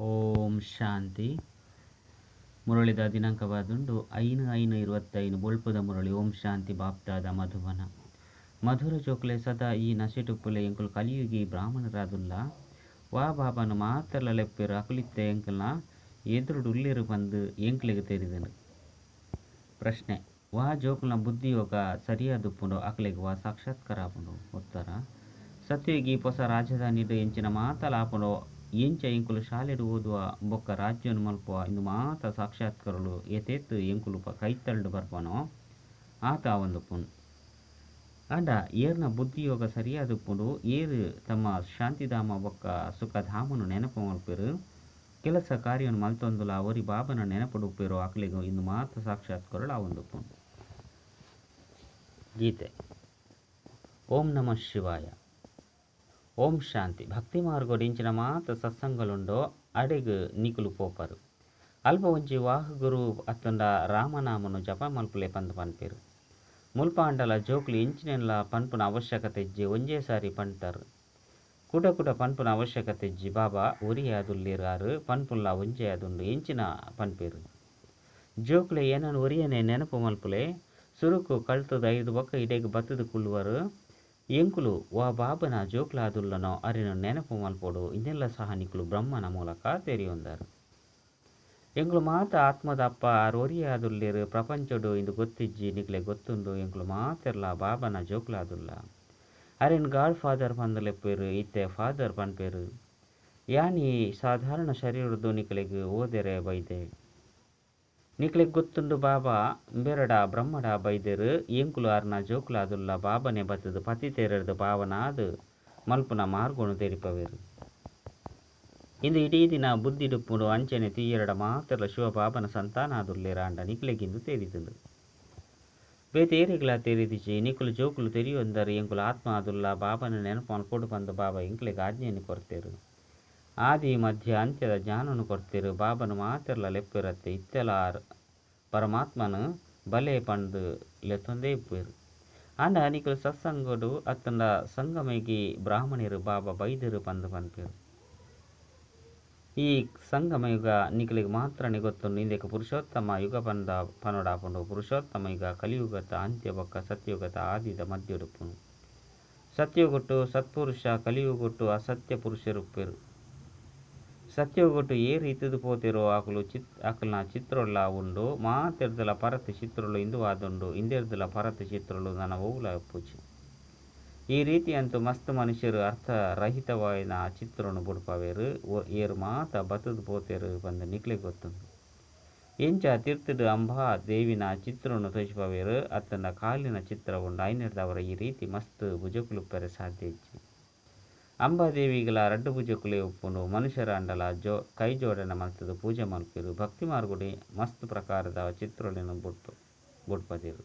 ಓಂ ಶಾಂತಿ. ಮುರಳಿದ ದಿನಾಂಕವಾದುಂಡು 5/5/25. ಬೊಳ್ಪುದ ಮುರಳಿ. ಓಂ ಶಾಂತಿ. ಬಾಪ್ದಾದ ಮಧುಬನ. ಮಧುರ ಜೋಕ್ಲೆ, ಸದಾ ಈ ನಶೆಟುಪ್ಪುಲೆ. ಎಂಕುಲು ಕಲಿಯುಗಿ ಬ್ರಾಹ್ಮಣರಾದುಲ್ಲ. ವಾ ಬಾಬಾನು ಮಾತ್ರಲ ಲೆಪ್ಪೆರು. ಅಕುಲಿತ್ತೆ ಎಂಕಲ್ನ ಎದುರುಡು ಉಲ್ಲೇರು ಪಂದು ಎಂಕ್ಲೆಗ್ ತೆರಿದುಂಡು. ಪ್ರಶ್ನೆ: ವಾ ಜೋಕುಲ್ನ ಬುದ್ಧಿಯೋಗ ಸರಿಯಾದುಪ್ಪುಂಡು ಅಕ್ಲೆಗ್ ವಾ ಸಾಕ್ಷಾತ್ಕಾರ ಆಪುಂಡು? ಉತ್ತರ: ಸತ್ಯಯುಗಿ ಪೊಸ ರಾಜಧಾನಿಡ್ ಎಂಚಿನ ಮಾತಲ ಆಪುಂಡು, ಎಂಚ ಎಂಕುಲು ಶಾಲೆಡ್ ಓದುವ ಬೊಕ್ಕ ರಾಜ್ಯನು ಮಲ್ಪುವ, ಇಂದು ಮಾತ ಸಾಕ್ಷಾತ್ಕಾರಲು ಏತೇತ್ ಎಂಕುಲು ಕೈತಲ್ಡ್ ಬರ್ಪನೋ ಆತ ಆವೊಂದುಪ್ಪುಂಡು. ಆಂಡ ಏರ್ನ ಬುದ್ಧಿಯೋಗ ಸರಿಯಾದುಪ್ಪುಂಡು, ಏರ್ ತಮ್ಮ ಶಾಂತಿಧಾಮ ಬೊಕ್ಕ ಸುಖಧಾಮನು ನೆನಪು ಮಲ್ಪೆರು, ಕೆಲಸ ಕಾರ್ಯನು ಮಲ್ತೊಂದುಲ ಒರಿ ಬಾಬನ ನೆನಪುಡು ಉಪ್ಪೆರೋ ಅಕ್ಲೆಗ್ ಇಂದು ಮಾತ ಸಾಕ್ಷಾತ್ಕಾರಲು ಆವೊಂದುಪ್ಪುಂಡು. ಗೀತೆ. ಓಂ ನಮಃ ಶಿವಾಯ. ಓಂ ಶಾಂತಿ. ಭಕ್ತಿ ಮಾರ್ಗೋಡು ಇಂಚಿನ ಮಾತ ಸತ್ಸಂಗಲುಂಡೋ ಅಡೆಗ್ ನಿಕುಲು ಪೋಪರು. ಅಲ್ಪ ಒಂಜಿ ವಾಹಗುರು ಅತ್ತಂಡ ರಾಮನಾಮನು ಜಪ ಮಲ್ಪುಲೆ ಪಂದ್ ಪನ್ಪೆರ್. ಮುಲ್ಪ ಆಂಡಲ ಜೋಕುಲು ಎಂಚಿನೆನ್ಲ ಪನ್ಪುನ ಅವಶ್ಯಕತೆ ಇಜ್ಜಿ, ಒಂಜೇ ಸಾರಿ ಪಂತರ್. ಕುಡ ಕುಡ ಪನ್ಪುನ ಅವಶ್ಯಕತೆ ಇಜ್ಜಿ. ಬಾಬಾ ಒರಿಯೇ ಆದುಲ್ಲೆರ್, ಆರ್ ಪನ್ಪುನ್ಲ ಒಂಜೇ ಆದುಂಡು. ಎಂಚಿನ ಪನ್ಪೆರ್? ಜೋಕುಲೆ ಎನನ್ ಒರಿಯನೆ ನೆನಪು ಮಲ್ಪುಲೆ. ಸುರುಕು ಕಲ್ತುದು ಐದು ಬೊಕ್ಕ ಇಡೆಗ್ ಬತ್ತುದು ಕುಲ್ಲುವರು. ಎಂಕುಲು ವಾ ಬಾಬನ ಜೋಕ್ಲಾದುಲ್ಲನೋ ಅರಿನ ನೆನಪು ಮಲ್ಪೊಡು. ಇಂದೆಲ್ಲ ಸಹ ನಿಕುಲು ಬ್ರಹ್ಮನ ಮೂಲಕ ತೆರಿಯೊಂದಾರು. ಎಂಕುಲು ಮಾತ ಆತ್ಮದ ಅಪ್ಪ ಆರ್ ಒರಿಯೇ ಆದುಲ್ಲೆರ್. ಪ್ರಪಂಚೊಡು ಇಂದು ಗೊತ್ತಿಜ್ಜಿ, ನಿಕ್ಲೆ ಗೊತ್ತುಂಡು. ಎಂಕುಲು ಮಾತೆರ್ಲ ಬಾಬನ ಜೋಕ್ಲಾದುಲ್ಲ. ಅರೆನ್ ಗಾಡ್ ಫಾದರ್ ಪಂದ್ ಲೆಪ್ಪೆರ್, ಇತ್ತೆ ಫಾದರ್ ಪನ್ಪೆರ್. ಯಾನ್ ಈ ಸಾಧಾರಣ ಶರೀರದ್ದು ನಿಕ್ಲೆಗ್ ಓದೆರೆ ಬೈದೆ. ನಿಕ್ಲೆಗ್ ಗೊತ್ತುಂಡು ಬಾಬಾ ಬೆರಡ ಬ್ರಹ್ಮಡ ಬೈದೆರ್. ಎಂಕುಲು ಆರ್ನ ಜೋಕ್ಲಾದುಲ್ಲ. ಬಾಬನೆ ಬತ್ತುದು ಪತಿತೆರೆರ್ದ್ ಪಾವನಾದ್ ಮಲ್ಪುನ ಮಾರ್ಗೊನು ತೆರಿಪವೆರ್. ಇಂದು ಇಡೀ ದಿನ ಬುದ್ಧಿಡುಪ್ಪುಂಡು. ಅಂಚನೆ ತೀಯೆರಡ ಮಾತೆರ್ಲ ಶಿವ ಬಾಬನ ಸಂತಾನ ಆದುಲ್ಲೆರ್. ಆಂಡ ನಿಕ್ಲೆಗಿಂದು ತೆರಿದುಂಡು, ಬೇತೆ ಏರೆಗ್ಲಾ ತೆರಿದಿಜಿ. ನಿಕುಲು ಜೋಕುಲು ತೆರಿಯೊಂದರು ಎಂಕುಲು ಆತ್ಮ ಆದುಲ್ಲ. ಬಾಬನ ನೆನಪು ಮಲ್ಪೊಡು ಪಂದ್ ಬಾಬಾ ಎಂಕ್ಲೆಗ್ ಆಜ್ಞೆಯನ್ನು ಕೊರ್ತೆರ್. ಆದಿ ಮಧ್ಯ ಅಂತ್ಯದ ಜ್ಞಾನನು ಕೊರ್ತೆರ್. ಬಾಬನು ಮಾತೆರ್ಲ ಲೆಪ್ಪೆರತ್ತೆ. ಇತ್ತೆಲ ಆರ್ ಪರಮಾತ್ಮನು ಬಲೆ ಪಂದ್ ಲೆತ್ತೊಂದೇ ಇಪ್ಪುವೆರ್. ಆಂಡ ನಿಕುಲು ಸತ್ಸಂಗಡು ಅತ್ತಂಡ ಸಂಗಮಯುಗಿ ಬ್ರಾಹ್ಮಣೆರ್ ಬಾಬಾ ಬೈದೆರ್ ಪಂದ್ ಪನ್ಪೆರ್. ಈ ಸಂಗಮಯುಗ ನಿಕುಲೆಗ್ ಮಾತ್ರನೇ ಗೊತ್ತುಂಡು. ಇಂದೆಕ್ ಪುರುಷೋತ್ತಮ ಯುಗ ಪಂದ ಪನೊಡಾಪುಂಡು. ಪುರುಷೋತ್ತಮ ಯುಗ ಕಲಿಯುಗತ ಅಂತ್ಯ ಬೊಕ್ಕ ಸತ್ಯಯುಗತ ಆದಿದ ಮಧ್ಯಡುಪ್ಪುಂಡು. ಸತ್ಯಯುಗಟ್ಟು ಸತ್ಪುರುಷ, ಕಲಿಯುಗಟ್ಟು ಅಸತ್ಯ ಪುರುಷರುಪ್ಪೆರು. ಸತ್ಯಯುಗಟ್ಟು ಏರ್ ಇತ್ತುದು ಪೋತೆರೋ ಅಕುಲು ಅಕಲ್ನ ಚಿತ್ರೊಲ್ಲ ಉಂಡು. ಮಾತೆರ್ದಲ ಪರತ್ ಚಿತ್ರೊಲು ಇಂದುವಾದುಂಡು. ಇಂದೆರ್ದಲ ಪರತ್ ಚಿತ್ರೊಲು ನನ ಒವ್ಲ ಇಪ್ಪುಜಿ. ಈ ರೀತಿ ಅಂತೂ ಮಸ್ತ್ ಮನುಷ್ಯರು ಅರ್ಥರಹಿತವಾಯಿನ ಚಿತ್ರೊನು ಬುಡ್ಪವೆರ್. ಏರ್ ಮಾತ ಬತ್ತುದು ಪೋತೆರ್ ಪಂದ್ ನಿಕ್ಲೆಗ್ ಗೊತ್ತುಂಡು. ಎಂಚ ತಿರ್ತುಡು ಅಂಬಾ ದೇವಿನ ಚಿತ್ರೊನು ತೋಜಿಪವೆರ್ ಅತ್ತಂಡ ಕಾಲಿನ ಚಿತ್ರ ಉಂಡು. ಐನೆರ್ದವರ ಈ ರೀತಿ ಮಸ್ತ್ ಭುಜಕುಲುಪ್ಪೆರೆ ಸಾಧ್ಯ ಇಜ್ಜಿ. ಅಂಬಾದೇವಿಗಳ ರಡ್ಡು ಭುಜಕುಲೇ ಉಪ್ಪುಂಡು. ಮನುಷ್ಯರಾಂಡಲ ಜೋ ಕೈ ಜೋಡಣೆ ಮಲ್ತುದು ಪೂಜೆ ಮಲ್ಪೆರು. ಭಕ್ತಿ ಮಾರ್ಗಡು ಮಸ್ತ್ ಪ್ರಕಾರದ ಚಿತ್ರೊಲೆನ್ ಬುಡ್ಪದೆರ್.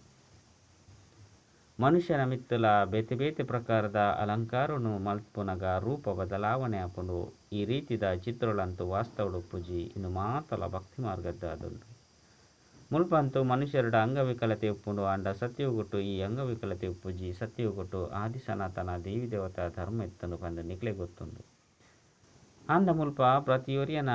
ಮನುಷ್ಯನ ಮಿತ್ತುಲ ಬೇತೆ ಬೇತೆ ಪ್ರಕಾರದ ಅಲಂಕಾರನು ಮಲ್ಪುನಗ ರೂಪ ಬದಲಾವಣೆ ಆಪುಂಡು. ಈ ರೀತಿದ ಚಿತ್ರೊಲಂತೂ ವಾಸ್ತವಡು ಉಪ್ಪುಜಿ. ಇಂದು ಮಾತಲ ಭಕ್ತಿ ಮಾರ್ಗದ್ದಾದುಂಡು. ಮುಲ್ಪಂತೂ ಮನುಷ್ಯರುಡ ಅಂಗವಿಕಲತೆ ಉಪ್ಪುಂಡು. ಆಂಡ ಸತ್ಯಯುಗಟ್ಟು ಈ ಅಂಗವಿಕಲತೆ ಉಪ್ಪುಜಿ. ಸತ್ಯಯುಗಟ್ಟು ಆದಿ ಸನಾತನ ದೇವಿ ದೇವತಾ ಧರ್ಮ ಇತ್ತುಂಡು ಪಂದ್ ನಿಕ್ಲೆ ಗೊತ್ತುಂಡು. ಆಂಡ ಮುಲ್ಪ ಪ್ರತಿಯೊರಿಯನ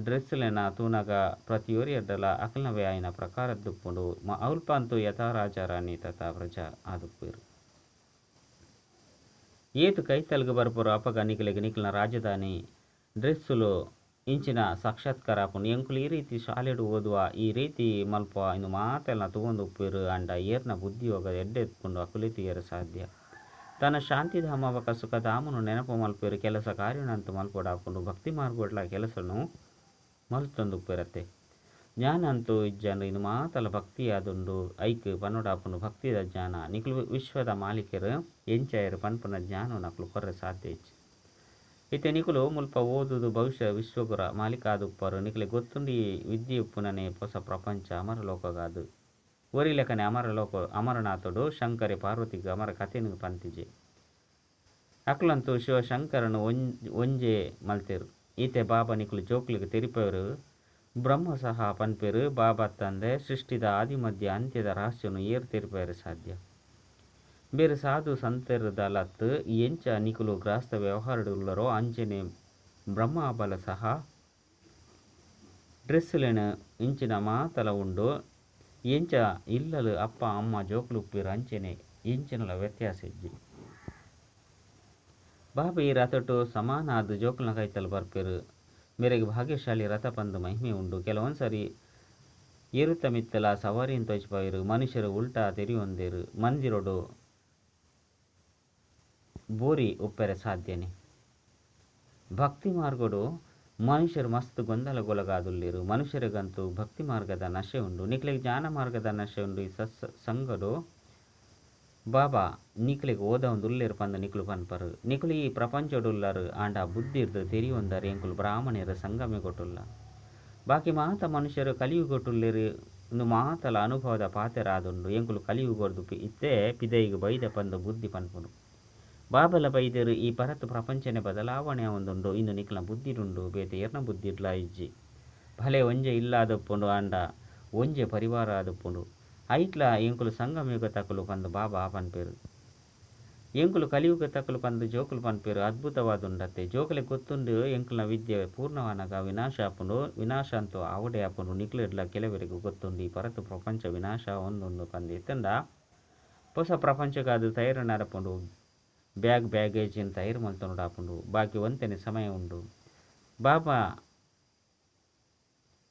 ಡ್ರೆಸ್ಲೆನ ತೂನಗ ಪ್ರತಿಯೊರಿಯಡ್ಡಲ ಅಕಲ್ನವೇ ಆಯಿನ ಪ್ರಕಾರದ್ದುಪ್ಪುಂಡು. ಅಲ್ಪಂತೂ ಯಥಾ ರಾಜ ರಾಣಿ ತಥಾ ಪ್ರಜಾ ಆದುಪ್ಪೆರ್. ಏತ್ ಕೈತಲ್ಗ್ ಬರ್ಪರೋ ಅಪಗ ನಿಕ್ಲೆಗ್ ನಿಕ್ಲ್ನ ರಾಜಧಾನಿ ಡ್ರೆಸ್ಸುಲು ಇಂಚಿನ ಸಾಕ್ಷಾತ್ಕಾರ ಆಪುಂಡು. ಎಂಕುಲು ಈ ರೀತಿ ಶಾಲೆಡ್ ಓದುವ, ಈ ರೀತಿ ಮಲ್ಪುವ, ಇಂದು ಮಾತೆಲ್ಲ ತೂವೊಂದು ಉಪ್ಪುವೆರ್. ಆಂಡ ಏರ್ನ ಬುದ್ಧಿಯೋಗ ಎಡ್ಡೆ ಇಪ್ಪುಂಡು ಅಕುಲೇ ತೂಯೆರೆ ಸಾಧ್ಯ. ತನ್ನ ಶಾಂತಿಧಾಮ ಬೊಕ್ಕ ಸುಖಧಾಮನು ನೆನಪು ಮಲ್ಪೆರು. ಕೆಲಸ ಕಾರ್ಯನಂತೂ ಮಲ್ಪೊಡಾಪುಂಡು. ಭಕ್ತಿ ಮಾರ್ಗೊಡ್ಲ ಕೆಲಸನು ಮಲ್ತೊಂದು ಉಪ್ಪುವೆರತ್ತೆ. ಜ್ಞಾನ ಅಂತೂ ಇಜ್ಜಂಡು. ಇಂದು ಮಾತಲ ಭಕ್ತಿ ಆದುಂಡು. ಐಕ್ ಪನೊಡಾಪುಂಡು ಭಕ್ತಿದ ಜ್ಞಾನ. ನಿಕುಲು ವಿಶ್ವದ ಮಾಲೀಕರು ಎಂಚಾಯೆರ್ ಪನ್ಪುನ ಜ್ಞಾನವನ್ನು ಅಕುಲು ಕೊರ್ರೆ ಸಾಧ್ಯ ಇಜ್ಜಿ. ಇತ್ತೆ ನಿಕುಲು ಮುಲ್ಪ ಓದುದು ಭವಿಷ್ಯ ವಿಶ್ವಗುರ ಮಾಲೀಕ ಆದುಪ್ಪರು. ನಿಕುಲೆ ಗೊತ್ತುಂಡು ಈ ವಿದ್ಯೆ ಉಪ್ಪುನನೆ ಪೊಸ ಪ್ರಪಂಚ ಅಮರಲೋಕಗಾದು. ಒರಿ ಲೆಕ್ಕನೆ ಅಮರಲೋಕ ಅಮರನಾಥುಡು ಶಂಕರೆ ಪಾರ್ವತಿಗೆ ಅಮರ ಕಥೆನು ಪಂತಿಜೆ. ಅಕುಲಂತೂ ಶಿವಶಂಕರನು ಒಂಜೇ ಮಲ್ತೆರು. ಈತೆ ಬಾಬಾ ನಿಕುಲು ಜೋಕ್ಲೆಗ್ ತೆರಿಪೆರು. ಬ್ರಹ್ಮ ಸಹ ಪನ್ಪೆರು. ಬಾಬಾ ತಂದೆ ಸೃಷ್ಟಿದ ಆದಿ ಮಧ್ಯ ಅಂತ್ಯದ ರಹಸ್ಯನು ಏರ್ ತೆರಿಪೆರೆ ಸಾಧ್ಯ? ಬೇರೆ ಸಾಧು ಸಂತೆರ್ದಲತ್ ಎಂಚ ನಿಕುಲು ಗ್ರಾಸ್ತ ವ್ಯವಹಾರಡು ಉಲ್ಲರೋ ಅಂಚನೆ ಬ್ರಹ್ಮ ಬಲ ಸಹ ಡ್ರೆಸ್ಸುಲೆನ ಇಂಚಿನ ಮಾತಲ ಉಂಡು ಎಂಚ ಇಲ್ಲಲು ಅಪ್ಪ ಅಮ್ಮ ಜೋಕುಲು ಉಪ್ಪುವೆರ್ ಅಂಚನೆ ಎಂಚಿನಲ ವ್ಯತ್ಯಾಸ ಇಜ್ಜಿ. ಬಾಬಾ ಈ ರಥಟು ಸಮಾನಾದ್ ಜೋಕುಲ್ನ ಕೈತಲ್ ಬರ್ಪೆರ್. ಮೇರೆಗ್ ಭಾಗ್ಯಶಾಲಿ ರಥ ಪಂದ್ ಮಹಿಮೆ ಉಂಡು. ಕೆಲವೊಂದ್ಸರಿ ಎರುತ ಮಿತ್ತಲ ಸವಾರಿನ್ ತೋಜಿಪಾವೆರ್. ಮನುಷ್ಯರು ಉಲ್ಟಾ ತೆರಿಯೊಂದೆರ್. ಮಂದಿರೊಡು ಬೋರಿ ಉಪ್ಪೆರೆ ಸಾಧ್ಯನೆ. ಭಕ್ತಿ ಮಾರ್ಗಡು ಮನುಷ್ಯರು ಮಸ್ತ್ ಗೊಂದಲಗೊಳಗಾದುಲ್ಲೆರ್. ಮನುಷ್ಯರಿಗಂತೂ ಭಕ್ತಿ ಮಾರ್ಗದ ನಶೆ ಉಂಡು, ನಿಕ್ಲೆಗ್ ಜ್ಞಾನ ಮಾರ್ಗದ ನಶೆ ಉಂಡು. ಈ ಸತ್ಸಂಗಡು ಬಾಬಾ ನಿಕ್ಲೆಗ್ ಓದವೊಂದುಲ್ಲೆರ್ ಪಂದ್ ನಿಕುಲು ಪನ್ಪರ್. ನಿಕುಲು ಈ ಪ್ರಪಂಚೊಡುಲ್ಲರ್ ಆಂಡ ಬುದ್ಧಿರ್ದ್ ತೆರಿಯೊಂದರ್ ಎಂಕುಲು ಬ್ರಾಹ್ಮಣೆರ್ ಸಂಗಮಿಗೊಟುಲ್ಲ. ಬಾಕಿ ಮಾತ ಮನುಷ್ಯರು ಕಲಿಯುಗೊಟುಲ್ಲೆರ್. ಉಂದು ಮಾತಲ ಅನುಭವದ ಪಾತೆರ ಆದುಂಡು. ಎಂಕುಲು ಕಲಿಯುಗೊಡ್ದು ಇತ್ತೆ ಪಿದಯಿಗ್ ಬೈದ ಪಂದ್ ಬುದ್ಧಿ ಪನ್ಪುಂಡು. ಬಾಬಲ ಬೈದೆರ್ ಈ ಪರತ್ ಪ್ರಪಂಚನೆ ಬದಲಾವಣೆ ಆವೊಂದುಂಡು. ಇಂದು ನಿಕ್ಲೆನ ಬುದ್ಧಿಡುಂಡು, ಬೇತೆ ಏರ್ನ ಬುದ್ಧಿಡ್ಲಾ ಇಜ್ಜಿ. ಭಲೆ ಒಂಜೆ ಇಲ್ಲಾದುಪ್ಪುಂಡು ಆಂಡ ಒಂಜೆ ಪರಿವಾರ ಆದುಪ್ಪುಂಡು. ಐಟ್ಲಾ ಎಂಕುಲು ಸಂಗಮಯುಗತಕುಲು ಪಂದ್ ಬಾಬಾ ಪನ್ಪೆರ್. ಎಂಕುಲು ಕಲಿಯುಗತಕುಲು ಪಂದ್ ಜೋಕುಲು ಪನ್ಪೆರ್. ಅದ್ಭುತವಾದುಂಡತ್ತೆ. ಜೋಕುಲೆಗ್ ಗೊತ್ತುಂಡು ಎಂಕಲ್ನ ವಿದ್ಯೆ ಪೂರ್ಣವಾನಗ ವಿನಾಶ ಆಪುಂಡು. ವಿನಾಶ ಅಂತೂ ಆವಡೇ ಆಪುಂಡು. ನಿಕ್ಲೆಡ್ಲಾ ಕೆಲವರಿಗೆ ಗೊತ್ತುಂಡು ಈ ಪರತ್ ಪ್ರಪಂಚ ವಿನಾಶ ಆವೊಂದುಂಡು ಪಂದ್ ಇತ್ತುಂಡ ಪೊಸ ಪ್ರಪಂಚಗಾದ್ ತಯಾರು ನಡಪುಂಡು. ಬ್ಯಾಗ್ ಬ್ಯಾಗೇಜ್ ನ್ ತಯಾರು ಮಲ್ತೊನೊಡಾಪುಂಡು. ಬಾಕಿ ಒಂತೆನೆ ಸಮಯ ಉಂಡು. ಬಾಬಾ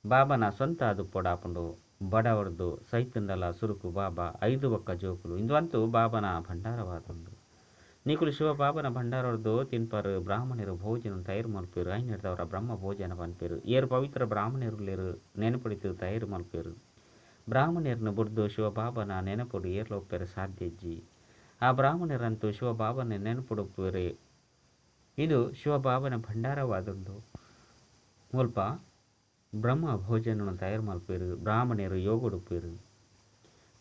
ಬಾಬನ ಸ್ವಂತ ಆದುಪ್ಪೊಡಾಪುಂಡು. ಬಡವರ್ದು ಸೈತುಂಡಲ ಸುರುಕು ಬಾಬಾ ಐದು ಬೊಕ್ಕ ಜೋಕುಲು ಇಂದು ಅಂತೂ ಬಾಬನ ಭಂಡಾರವಾದುಂಡು. ನಿಕುಲು ಶಿವ ಬಾಬನ ಭಂಡಾರರ್ದು ತಿನ್ಪರ್. ಬ್ರಾಹ್ಮಣರು ಭೋಜನ ತಯಾರು ಮಲ್ಪೆರ್. ಐನೆಡ್ದವರ ಬ್ರಹ್ಮ ಭೋಜನ ಪನ್ಪೆರ್. ಏರ್ ಪವಿತ್ರ ಬ್ರಾಹ್ಮಣರುಲ್ಲೆರ್ ನೆನಪುಡಿತು ತಯಾರು ಮಲ್ಪೆರ್. ಬ್ರಾಹ್ಮಣರ್ನ ಬುಡ್ದು ಶಿವ ಬಾಬನ ನೆನಪುಡು ಏರ್ಲ ಉಪ್ಪೆರೆ ಸಾಧ್ಯ ಇಜ್ಜಿ. ಆ ಬ್ರಾಹ್ಮಣರಂತೂ ಶಿವ ಬಾಬನ ನೆನಪುಡು ಉಪ್ಪುವೆರೆ. ಇದು ಶಿವ ಬಾಬನ ಭಂಡಾರವಾದುಂಡು. ಮುಲ್ಪ ಬ್ರಹ್ಮ ಭೋಜನ ತಯಾರು ಮಲ್ಪೆರ್. ಬ್ರಾಹ್ಮಣರು ಯೋಗಡುಪ್ಪೆರ್.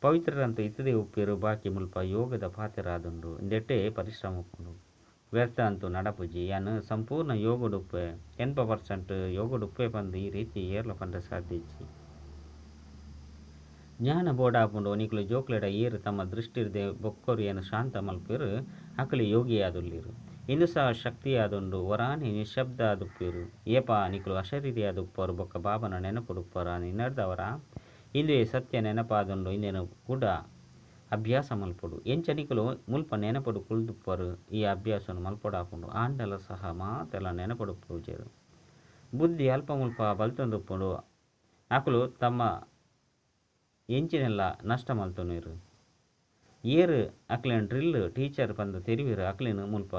ಪವಿತ್ರರಂತೂ ಇತ್ತದೇ ಉಪ್ಪೆರ್. ಬಾಕಿ ಮುಲ್ಪ ಯೋಗದ ಪಾತೆರ ಆದುಂಡು. ಇಂದೆಟೇ ಪರಿಶ್ರಮ ಉಪ್ಪುಂಡು. ವ್ಯರ್ಥ ಅಂತೂ ನಡಪುಜಿ. ಯಾನ್ ಸಂಪೂರ್ಣ ಯೋಗಡುಪ್ಪೆ 80% ಯೋಗಡುಪ್ಪೆ ಪಂದ್ ಈ ರೀತಿ ಏರ್ಲ ಪಂಡ ಸಾಧ್ಯ ಇಜ್ಜಿ. ಜ್ಞಾನ ಬೋಡಾಪುಂಡು. ನಿಕುಲು ಜೋಕ್ಲೆಡ ಏರ್ ತಮ್ಮ ದೃಷ್ಟಿರ್ದೆ ಬೊಕ್ಕೊರಿಯನ್ ಶಾಂತ ಮಲ್ಪೆರ್ ಅಕುಲು ಯೋಗಿಯಾದುಲ್ಲೆರ್. ಇಂದು ಸಹ ಶಕ್ತಿಯಾದುಂಡು. ವರಾನೆ ನಿಶಬ್ದ ಆದುಪ್ಪೆರ್. ಏಪ ನಿಕುಲು ಅಶರೀರಿಯಾದುಪ್ಪರು ಬೊಕ್ಕ ಬಾಬನ ನೆನಪುಡುಪ್ಪರ ನಿನ್ನರ್ದವರ ಇಂದುವೆ ಸತ್ಯ ನೆನಪಾದುಂಡು. ಇಂದೆನು ಕೂಡ ಅಭ್ಯಾಸ ಮಲ್ಪೊಡು. ಎಂಚ ನಿಕುಲು ಮುಲ್ಪ ನೆನಪುಡು ಕುಲ್ದುಪ್ಪರು ಈ ಅಭ್ಯಾಸವನ್ನು ಮಲ್ಪೊಡಾಪುಂಡು. ಆಂಡಲ ಸಹ ಮಾತೆಲ್ಲ ನೆನಪುಡುಪ್ಪುಜೆರ್. ಬುದ್ಧಿ ಅಲ್ಪ ಮುಲ್ಪ ಬಲ್ತೊಂದುಪ್ಪುಂಡು. ಅಕುಲು ತಮ್ಮ ಎಂಚಿನೆಲ್ಲ ನಷ್ಟ ಮಲ್ತೊನುವೆರ್. ಏರ್ ಅಕ್ಲೆನ ಡ್ರಿಲ್ ಟೀಚರ್ ಪಂದ್ ತೆರಿವೆರ್ ಅಕ್ಲೆನ್ ಮುಲ್ಪ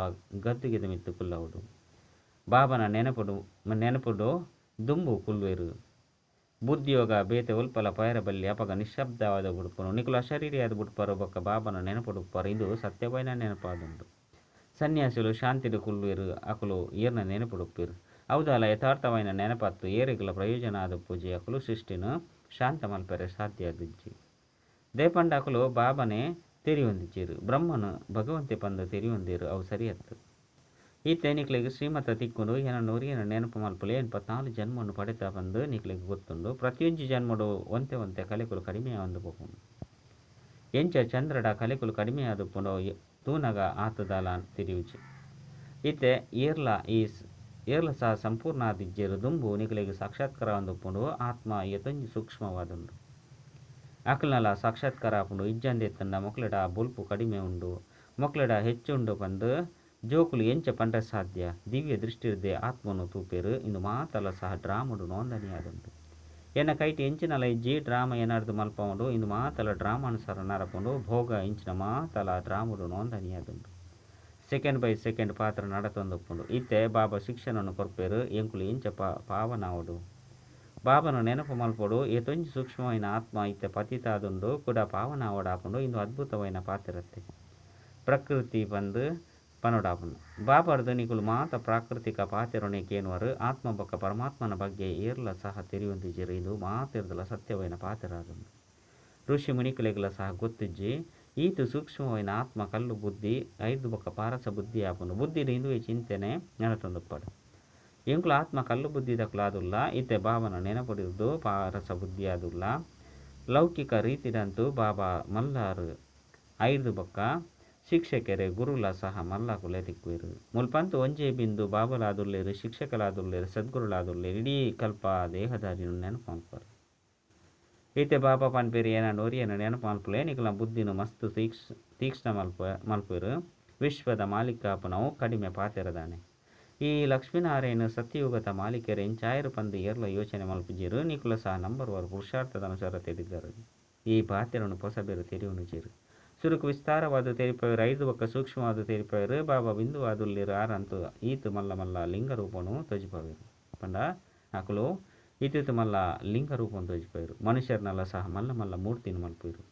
ಗದ್ದುಗೆದ ಮಿತ್ತ್ ಕುಲ್ಲವೊಡು. ಬಾಬನ ನೆನಪುಡು ನೆನಪುಡು ದುಂಬು ಕುಲ್ವೆರ್. ಬುದ್ಧಿಯೋಗ ಬೇತೆ ಒಲ್ಪಲ ಪಯರ ಬಲ್ಲಿ ಅಪಗ ನಿಶಬ್ದವಾದ ಬುಡ್ಪುನು. ನಿಕುಲು ಅಶರೀರಿಯಾದ ಬುಡ್ಪರು ಬೊಕ್ಕ ಬಾಬನ ನೆನಪುಡುಪ್ಪರು. ಇಂದು ಸತ್ಯವಾಯಿನ ನೆನಪಾದುಂಡು. ಸನ್ಯಾಸಿಲು ಶಾಂತಿಡ್ ಕುಲ್ವೆರ್. ಅಕುಲು ಏರ್ನ ನೆನಪುಡುಪ್ಪೆರ್. ಅವುದಾಲ ಯಥಾರ್ಥವಾಯಿನ ನೆನಪತ್ತು ಏರೆಗ್ಲ ಪ್ರಯೋಜನ ಆದುಪ್ಪುಜಿ. ಅಕುಲು ಸೃಷ್ಟಿನ ಶಾಂತ ಮಲ್ಪೆರೆ ಸಾಧ್ಯ ಆದಿಜ್ಜಿ. ದೇಪಂಡ ಅಕುಲು ಬಾಬನೇ ತೆರಿಯೊಂದಿಜ್ಜೆರ್. ಬ್ರಹ್ಮನು ಭಗವಂತೆ ಪಂದ್ ತೆರಿಯೊಂದೆರ್. ಅವು ಸರಿಯತ್ತು. ಇತ್ತೆ ನಿಕ್ಲೆಗ್ ಶ್ರೀಮತ ತಿಕ್ಕುಂಡು. ಎನನ್ ಒರಿಯನ ನೆನಪು ಮಲ್ಪುಲೆ. 84 ಜನ್ಮವನ್ನು ಪಡೆತ ಪಂದ್ ನಿಕ್ಲೆಗ್ ಗೊತ್ತುಂಡು. ಪ್ರತಿಯೊಂಜಿ ಜನ್ಮಡು ಒಂತೆ ಒಂತೆ ಕಲೆಕುಲು ಕಡಿಮೆ ಆವೊಂದು ಪೋಪುಂಡು. ಎಂಚ ಚಂದ್ರಡ ಕಲೆಕುಲು ಕಡಿಮೆ ಆದುಪ್ಪುಂಡು ತೂನಗ ಆತದಾಲ ತೆರಿಯುಜಿ. ಇತ್ತೆ ಏರ್ಲ ಈ ಏರ್ಲ ಸಹ ಸಂಪೂರ್ಣ ಆದಿಜ್ಜೆರ್. ದುಂಬು ನಿಕ್ಲೆಗ್ ಸಾಕ್ಷಾತ್ಕಾರ ಆವೊಂದುಪ್ಪುಂಡು. ಆತ್ಮ ಏತೊಂಜಿ ಸೂಕ್ಷ್ಮವಾದುಂಡು. ಅಕಲ್ನಲ ಸಾಕ್ಷಾತ್ಕಾರ ಆಪುಂಡು. ಇಜ್ಜಂದೆ ಇತ್ತುಂಡ ಮೊಕ್ಲೆಡ ಬೊಲ್ಪು ಕಡಿಮೆ ಉಂಡು, ಮೊಕ್ಲೆಡ ಹೆಚ್ಚುಂಡು ಪಂದ್ ಜೋಕುಲು ಎಂಚ ಪಂಡ್ರೆ ಸಾಧ್ಯ. ದಿವ್ಯ ದೃಷ್ಟಿರ್ದೆ ಆತ್ಮನು ತೂಪೆರ್. ಇಂದು ಮಾತಲ ಸಹ ಡ್ರಾಮಡು ನೋಂದಣಿ ಆದುಂಡು. ಎನ್ನ ಕೈಟ್ ಎಂಚಿನಲ ಇಜ್ಜಿ. ಡ್ರಾಮ ಏನಾರ್ದು ಮಲ್ಪವುಂಡು. ಇಂದು ಮಾತಲ ಡ್ರಾಮಾನುಸಾರ ನಡಪುಂಡು. ಭೋಗ ಇಂಚಿನ ಮಾತಲ ಡ್ರಾಮಡು ನೋಂದಣಿ ಆದುಂಡು. ಸೆಕೆಂಡ್ ಬೈ ಸೆಕೆಂಡ್ ಪಾತ್ರ ನಡತೊಂದುಪ್ಪುಂಡು. ಇತ್ತೆ ಬಾಬಾ ಶಿಕ್ಷಣವನ್ನು ಕೊರ್ಪೆರ್. ಎಂಕುಲು ಎಂಚ ಪಾವನಾವೊಡು ಬಾಬನ ನೆನಪು ಮಲ್ಪೊಡು. ಏತೊಂಜಿ ಸೂಕ್ಷ್ಮವಾಯಿನ ಆತ್ಮ ಇತ್ತೆ ಪತಿತ ಆದುಂಡು ಕೂಡ ಪಾವನಾವೊಡಾಪುಂಡು. ಇಂದು ಅದ್ಭುತವಾಯಿನ ಪಾತ್ರತೆ. ಪ್ರಕೃತಿ ಪಂದ್ ಪನೊಡಾಪುಂಡು. ಬಾಬಾರ್ದು ನಿಕುಲು ಮಾತ ಪ್ರಾಕೃತಿಕ ಪಾತೆರೊನೆ ಕೇನುವರು. ಆತ್ಮ ಬೊಕ್ಕ ಪರಮಾತ್ಮನ ಬಗ್ಗೆ ಏರ್ಲ ಸಹ ತೆರಿಯೊಂದಿಜ್ಜೆರ್. ಇಂದು ಮಾತೆರ್ದಲ ಸತ್ಯವಾಯಿನ ಪಾತೆರ ಆದುಂಡು. ಋಷಿ ಮುನಿಕುಲೆಗ್ಲ ಸಹ ಗೊತ್ತಿಜ್ಜಿ. ಈತು ಸೂಕ್ಷ್ಮವಾಯಿನ ಆತ್ಮ ಕಲ್ಲು ಬುದ್ಧಿ ಐದು ಬೊಕ್ಕ ಪಾರಸ ಬುದ್ಧಿ ಆಪುಂಡು. ಬುದ್ಧಿಡ್ ಇಂದುವೆ ಚಿಂತನೆ ನಡತೊಂದುಪ್ಪಡು. ಎಂಕುಲು ಆತ್ಮ ಕಲ್ಲು ಬುದ್ಧಿ ದಕುಲಾದುಲ್ಲ. ಇತ್ತೆ ಬಾಬನ ನೆನಪುಡಿರ್ದು ಪಾರಸ ಬುದ್ಧಿ ಆದುಲ್ಲ. ಲೌಕಿಕ ರೀತಿಡಂತೂ ಬಾಬಾ ಮಲ್ಲಾರು ಐದು ಬೊಕ್ಕ ಶಿಕ್ಷಕೆರೆ ಗುರುಲ ಸಹ ಮಲ್ಲಕುಲೆ ತಿಕ್ಕುವೆರು. ಮುಲ್ಪಂತು ಒಂಜೇ ಬಿಂದು ಬಾಬಲಾದುಲ್ಲೇರು, ಶಿಕ್ಷಕಲಾದುಲ್ಲೇರು, ಸದ್ಗುರುಲಾದುಲ್ಲೇರು. ಇಡೀ ಕಲ್ಪ ದೇಹದಾರಿನ ನೆನಪು ಮಲ್ಪರು. ಈತೆ ಬಾಬಾ ಪನ್ಪೇರು ಏನಾಂಡ ಒರಿಯನ ನೆನಪು ಮಲ್ಪುಲೆ, ನಿಕಲ ಬುದ್ಧಿನ ಮಸ್ತ್ ತೀಕ್ಷ್ಣ ಮಲ್ಪುವೆರು. ವಿಶ್ವದ ಮಾಲೀಕಾಪನವು ಕಡಿಮೆ ಪಾತೆರದಾನೆ. ಈ ಲಕ್ಷ್ಮೀನಾರಾಯಣ ಸತ್ಯಯುಗದ ಮಾಲೀಕರು ಎಂಚಾಯರು ಪಂದು ಏರ್ಲ ಯೋಚನೆ ಮಲ್ಪುಜೆರು. ನಿಕುಲ ಸಹ ನಂಬರ್ ವಾರ್ ಪುರುಷಾರ್ಥದ ಅನುಸಾರ ತೆರಿದರು. ಈ ಪಾತೆರನು ಪೊಸಬೆರು ತೆರಿಯುನುಜೆರು. ಸುರುಕು ವಿಸ್ತಾರವಾದ ತೆರಿಪವೆರು, ಐದು ಬೊಕ್ಕ ಸೂಕ್ಷ್ಮವಾದ ತೆರಿಪವೆರು. ಬಾಬಾ ಬಿಂದುವಾದುಲ್ಲೇರು ಆರಂತು ಈತು ಮಲ್ಲ ಮಲ್ಲ ಲಿಂಗ ರೂಪನು ತೋಜಿಪವೆರು. ಪಂಡ ಅಕುಲು ಈತು ಮಲ್ಲ ಲಿಂಗ ರೂಪನು ತೋಜಿಪವೆರು. ಮನುಷ್ಯರನ್ನೆಲ್ಲ ಸಹ ಮಲ್ಲ ಮಲ್ಲ ಮೂರ್ತಿನ ಮಲ್ಪುವೆರು.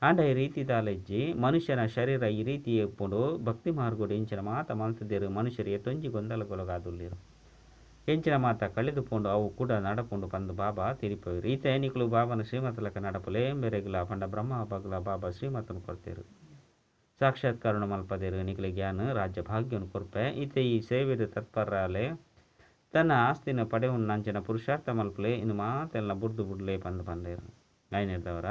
ಆಂಡ ಈ ರೀತಿ ದಾಲೆಜ್ಜಿ ಮನುಷ್ಯನ ಶರೀರ ಈ ರೀತಿ ಎಪ್ಪುಂಡು. ಭಕ್ತಿ ಮಾರ್ಗೋಡು ಎಂಚಿನ ಮಾತ ಮಲ್ತದೇರು ಮನುಷ್ಯರು ಎತ್ತೊಂಜಿ ಗೊಂದಲಗೊಳಗಾದುಲ್ಲೇರು. ಎಂಚಿನ ಮಾತ ಕಳೆದು ಪೋಂಡು ಅವು ಕೂಡ ನಡಪುಂಡು ಪಂದು ಬಾಬಾ ತೆರಿಪವೆರು. ಈತ ನಿಕುಲು ಬಾಬನ ಶ್ರೀಮತಲಕ ನಡಪುಲೆ ಮೇರೆಗ್ಲ ಪಂಡ ಬ್ರಹ್ಮ ಬಗ್ಲ ಬಾಬಾ ಶ್ರೀಮತನು ಕೊರ್ತೇರು. ಸಾಕ್ಷಾತ್ಕಾರಣ ಮಲ್ಪದೇರು. ನಿಕುಲೆ ಜ್ಞಾನ ರಾಜ್ಯ ಭಾಗ್ಯವನ್ನು ಕೊರ್ಪೆ. ಈತ ಈ ಸೇವೆದ ತತ್ಪರಾಲೆ ತನ್ನ ಆಸ್ತಿನ ಪಡೆವು ನಂಚಿನ ಪುರುಷಾರ್ಥ ಮಲ್ಪಲೆ ಇನ್ನು ಮಾತೆಲ್ಲ ಬುಡ್ದು ಬುಡ್ಲೆ ಪಂದು ಪಂದೇರು. ಐನೇದವರ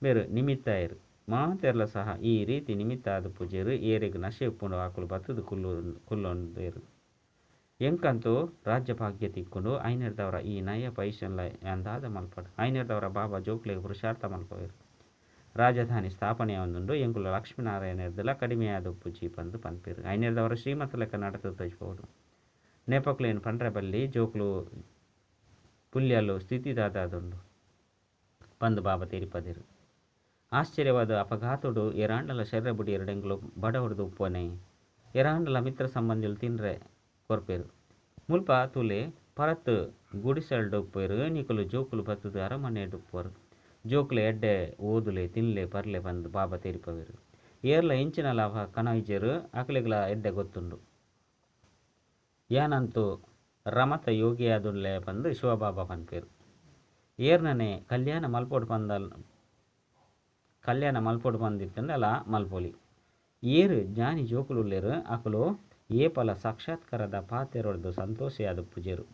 ಬೇರು ನಿಮಿತ್ತಾಯರು ಮಾತೆರ್ಲ ಸಹ ಈ ರೀತಿ ನಿಮಿತ್ತ ಆದ ಪೂಜೆರು. ಏರೆಗ್ ನಶೆ ಉಪ್ಪುಂಡು ಆಕುಲು ಬತ್ತದು ಕುಲ್ಲೊಂದೇರು. ಎಂಕಂತೂ ರಾಜ್ಯ ಭಾಗ್ಯ ತಿಕ್ಕೊಂಡು ಐನೇರ್ದವರ ಈ ನಯ ಪೈಸನ್ಲ ಅಂದಾದ ಮಲ್ಪಡು. ಐನೇರ್ದವರ ಬಾಬಾ ಜೋಕ್ಲೆಗ್ ಪುರುಷಾರ್ಥ ಮಲ್ಪವೇರು. ರಾಜಧಾನಿ ಸ್ಥಾಪನೆ ಒಂದುಂಡು ಎಂಕುಲು ಲಕ್ಷ್ಮೀನಾರಾಯಣರ್ದಲ ಕಡಿಮೆಯಾದ ಪೂಜಿ ಪಂದು ಪನ್ಪೇರು. ಐನೇರ್ದವರ ಶ್ರೀಮತ ಲೆಕ್ಕ ನಡತ ತೋಜ್ಪೋಡು. ನೇಪಕ್ಲೇನು ಪಂಡ್ರೆ ಬಲ್ಲಿ ಜೋಕ್ಲು ಪುಲ್ಯಲು ಸ್ಥಿತಿ ದಾದಾದುಂಡು ಪಂದು ಬಾಬಾ ತೆರಿಪದಿರು. ಆಶ್ಚರ್ಯವಾದ ಅಪಘಾತೋಡು ಎರಾಂಡಲ ಶರೀರ ಬುಡಿ ಎರಡೆಂಗ್ಲು ಬಡ ಹೊಡೆದು ಉಪ್ಪನೆ ಎರಾಂಡಲ ಮಿತ್ರ ಸಂಬಂಧಿಲು ತಿನ್ರೆ ಕೊರ್ಪೇರು. ಮುಲ್ಪ ತುಲೆ ಪರತ್ ಗುಡಿಸಲ್ಡು ಉಪ್ಪೇರು. ನಿಕುಲು ಜೋಕುಲು ಬತ್ತದು ಅರಮನೆ ಉಪ್ಪರು. ಜೋಕುಲು ಎಡ್ಡೆ ಓದುಲೆ ತಿನ್ಲೆ ಪರ್ಲೆ ಬಂದು ಬಾಬಾ ತೆರಿಪವೇರು. ಏರ್ಲ ಇಂಚಿನ ಲಾಭ ಕನವಿಜೇರು ಅಕಲೆಗ್ಲ ಎಡ್ಡೆ ಗೊತ್ತುಂಡು. ಯಾನಂತೂ ರಮತ ಯೋಗಿಯಾದುಲ್ಲೆ ಬಂದು ಶಿವಬಾಬಾ ಪನ್ಪೇರು. ಏರ್ನನೆ ಕಲ್ಯಾಣ ಮಲ್ಪೋಡು ಪಂದಲ್ ಕಲ್ಯಾಣ ಮಲ್ಪೋಡು ಬಂದಿತ್ತಂದಲ್ಲ ಮಲ್ಪೊಲಿ. ಏರು ಜ್ಞಾನಿ ಜೋಕುಲುಲ್ಲೇರು ಅಕುಲು ಏಪಲ ಸಾಕ್ಷಾತ್ಕಾರದ ಪಾತೆರೊಡ್ದು ಸಂತೋಷಯಾದ ಪೂಜೆರು.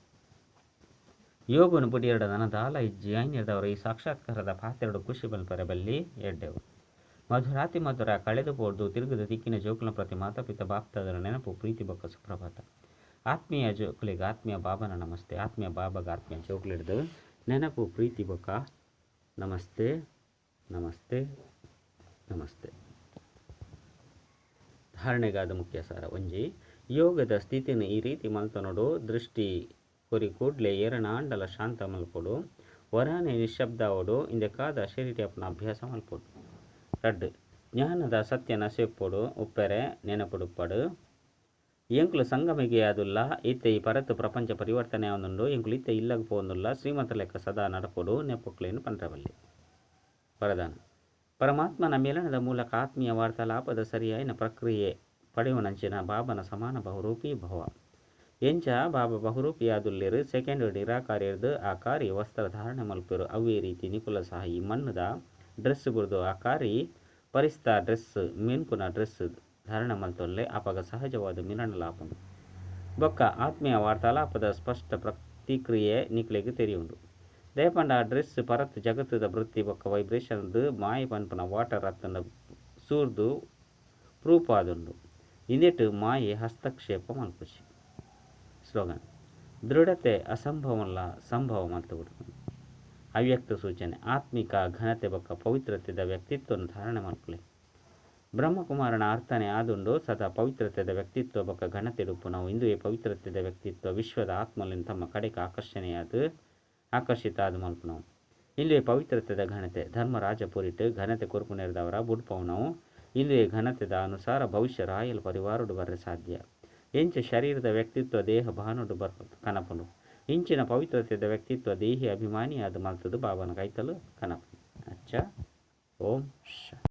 ಯೋಗನು ಬುಡಿಯರಡ ನನ್ನ ದಾಲ ಇಜ್ಜಿ ಐನಿರ್ದವರು ಈ ಸಾಕ್ಷಾತ್ಕಾರದ ಪಾತೆರಡು ಖುಷಿ ಬಲ್ಪರೆ ಬಲ್ಲಿ ಎಡ್ಡೆವು. ಮಧುರಾತಿ ಮಧುರ ಕಳೆದು ಪೋರ್ದು ತಿರುಗದ ತಿಕ್ಕಿನ ಜೋಕುಲ ಪ್ರತಿ ಮಾತಾಪಿತ ಬಾಪ್ತಾದರ ನೆನಪು ಪ್ರೀತಿ ಬೊಕ್ಕ ಸುಪ್ರಭಾತ. ಆತ್ಮೀಯ ಜೋಕುಲಿಗೆ ಆತ್ಮೀಯ ಬಾಬನ ನಮಸ್ತೆ. ಆತ್ಮೀಯ ಬಾಬಾಗ ಆತ್ಮೀಯ ಜೋಕುಲಿಡ್ದು ನೆನಪು ಪ್ರೀತಿ ಬೊಕ್ಕ ನಮಸ್ತೆ ನಮಸ್ತೆ ನಮಸ್ತೆ. ಧಾರಣೆಗಾದ ಮುಖ್ಯ ಸಾರ ಒಂಜಿ ಯೋಗದ ಸ್ಥಿತಿನ ಈ ರೀತಿ ಮಲ್ತನೋಡು. ದೃಷ್ಟಿ ಕೊರಿ ಕೂಡ್ಲೆ ಏರನಾಂಡಲ ಶಾಂತ ಮಲ್ಪೊಡು. ವರಾನೆ ನಿಶಬ್ದಾವಡು. ಇಂದೆಕಾದ ಶರೀರ ಅಪ್ಪನ ಅಭ್ಯಾಸ ಮಲ್ಪೊಡು. ರಡ್ಡು ಜ್ಞಾನದ ಸತ್ಯ ನಸೆಪ್ಪೊಡು ಉಪ್ಪೆರೆ ನೆನಪುಡುಪ್ಪಡು. ಎಂಕುಲು ಸಂಗಮಿಗೆ ಆದುಲ್ಲ. ಇತ್ತೆ ಈ ಪರತು ಪ್ರಪಂಚ ಪರಿವರ್ತನೆ ಆವೊಂದುಂಡು. ಎಂಕುಲು ಇತ್ತೆ ಇಲ್ಲಗ್ ಪೋವೊಂದುಲ್ಲ. ಶ್ರೀಮಂತ ಲೆಕ್ಕ ಸದಾ ನಡಪೊಡು. ನೆಪೊಕ್ಲೇನು ಪಂಡ್ರಬಲ್ಲಿ. ವರದಾನ ಪರಮಾತ್ಮನ ಮಿಲನದ ಮೂಲಕ ಆತ್ಮೀಯ ವಾರ್ತಾಲಾಪದ ಸರಿಯಾಯಿನ ಪ್ರಕ್ರಿಯೆ ಪಡೆಯುವನಂಚಿನ ಬಾಬನ ಸಮಾನ ಬಹುರೂಪಿ ಭವ. ಎಂಚ ಬಾಬಾ ಬಹುರೂಪಿಯಾದುಲ್ಲೇರು ಸೆಕೆಂಡ್ ನಿರಾಕಾರಿರ್ದು ಆಕಾರಿ ವಸ್ತ್ರ ಧಾರಣೆ ಮಲ್ಪೆರು. ಅವೇ ರೀತಿ ನಿಕುಲ ಸಹ ಈ ಮಣ್ಣದ ಡ್ರೆಸ್ ಬುರ್ದು ಆಕಾರಿ ಪರಿಸ್ತಾ ಡ್ರೆಸ್ ಮೆನ್ಕುನ ಡ್ರೆಸ್ ಧಾರಣೆ ಮಲ್ತೊಲ್ಲೆ ಅಪಗ ಸಹಜವಾದ ಮಿಲನ ಲಾಪುಂಡು. ಬೊಕ್ಕ ಆತ್ಮೀಯ ವಾರ್ತಾಲಾಪದ ಸ್ಪಷ್ಟ ಪ್ರತಿಕ್ರಿಯೆ ನಿಕ್ಲೆಗ್ ತೆರಿಯುಂಡು. ದಯಪಂಡ ಆ ಡ್ರೆಸ್ ಪರತ್ ಜಗತ್ತದ ವೃತ್ತಿ ಬೊಕ್ಕ ವೈಬ್ರೇಷನ್ದು ಮಾಯ ಪನ್ಪುನ ವಾಟರ್ ಅತ್ತಂಡ ಸೂರ್ದು ಪ್ರೂಫ್ ಆದುಂಡು. ಇಂದೆಟ್ ಮಾಯೆ ಹಸ್ತಕ್ಷೇಪ ಮಲ್ಪುಜಿ. ಸ್ಲೋಗನ್ ದೃಢತೆ ಅಸಂಭವಲ್ಲ ಸಂಭವ ಮಲ್ತುಬಿಡು. ಅವ್ಯಕ್ತ ಸೂಚನೆ ಆತ್ಮಿಕ ಘನತೆ ಬೊಕ್ಕ ಪವಿತ್ರತೆದ ವ್ಯಕ್ತಿತ್ವವನ್ನು ಧಾರಣೆ ಮಲ್ಪುಲೆ. ಬ್ರಹ್ಮಕುಮಾರನ ಅರ್ಥನೆ ಆದುಂಡು ಸದಾ ಪವಿತ್ರತೆದ ವ್ಯಕ್ತಿತ್ವ ಬೊಕ್ಕ ಘನತೆ ನಾವು. ಇಂದುವೆ ಪವಿತ್ರತೆದ ವ್ಯಕ್ತಿತ್ವ ವಿಶ್ವದ ಆತ್ಮಲಿನ ತಮ್ಮ ಕಡೆಗೆ ಆಕರ್ಷಣೆಯಾದ ಆಕರ್ಷಿತ ಆದ ಮಲ್ಪುನವು. ಇಂದುವೆ ಪವಿತ್ರತೆದ ಘನತೆ ಧರ್ಮರಾಜಪುರಿಟ್ ಘನತೆ ಕೊರ್ಪುನೆರ್ದವರ ಬುಡ್ಪವುನವು. ಇಂದುವೆ ಘನತೆದ ಅನುಸಾರ ಭವಿಷ್ಯ ರಾಯಲ್ ಪರಿವಾರುಡು ಬರ್ರೆ ಸಾಧ್ಯ. ಎಂಚ ಶರೀರದ ವ್ಯಕ್ತಿತ್ವ ದೇಹ ಭಾನುಡು ಬರ್ ಕನಪುಂಡು. ಇಂಚಿನ ಪವಿತ್ರತೆದ ವ್ಯಕ್ತಿತ್ವ ದೇಹಿ ಅಭಿಮಾನಿಯಾದ ಮಲ್ತದು ಬಾಬನ ಕೈತಲು ಕನಪು. ಅಚ್ಚ ಓಂ ಶ.